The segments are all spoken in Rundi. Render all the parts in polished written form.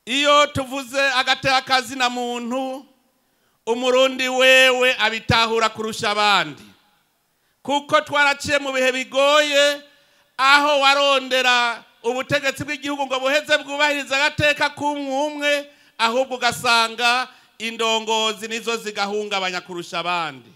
Iyo tuvuze agateka kazina muntu, Umurundi wewe abitahura kurusha abandi, kuko twaraciye mu bihe bigoye aho warondera ubutegetsi bw'igihugu ngo buheze bwubahirize agateka k'umwe, ahubwo ugasanga indongozi nizo zigahungabanya kurusha abandi.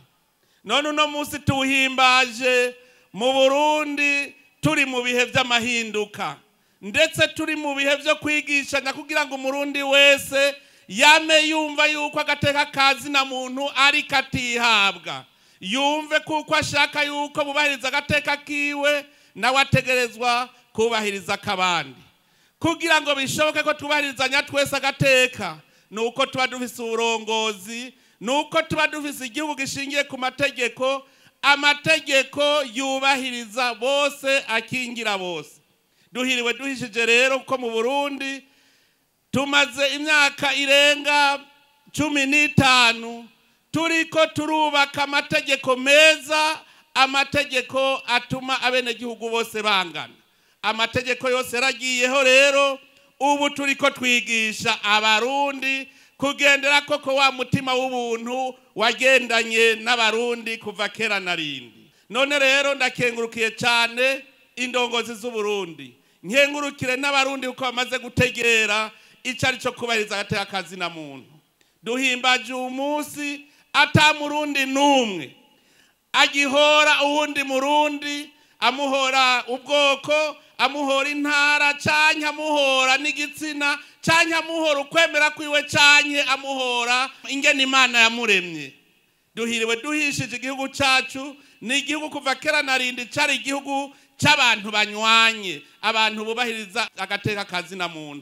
None uno munsi tuwuhimbaje mu Burundi turi mu bihe vy'amahinduka, ndetse turi mu bihe vyo kwigishanya kugira ngo Umurundi wese yame yumva yuko agateka kazina muntu ari katihabwa, yumve kuko ashaka yuko bubahiriza agateka kiwe nawe ategerezwa kubahiriza akabandi. Kugira ngo bishoboke ko tubahirizanya twese agateka, nuko tuba dufise uburongozi, nuko tuba dufise igihugu gishingiye ku mategeko, amategeko yubahiriza bose, akingira bose. Duhiriwe duhishije rero ko mu Burundi tumaze imyaka irenga 15 turiko turubaka amategeko meza, amategeko atuma abenegihugu bose bangana. Amategeko yose yaragiyeho rero, ubu turiko twigisha Abarundi kugendera koko wa mutima w'ubuntu wagendanye n'Abarundi kuva kera na rindi. None rero ndakengurukiye cyane indongozi z'Uburundi, nkengurukire n'Abarundi kuko bamaze gutegera ico ari co kubahiriza agateka kazina muntu. Duhimbaje umunsi ata Murundi n'umwe agihora uwundi Murundi, amuhora ubwoko, amuhora intara, canke amuhora n'igitsina, canke amuhora ukwemera kwiwe, canke amuhora ingene Imana yamuremye. Duhiriwe duhishije igihugu cacu, ni igihugu kuva kera na rindi cari igihugu c'abantu banywanye, abantu bubahiriza agateka kazina muntu.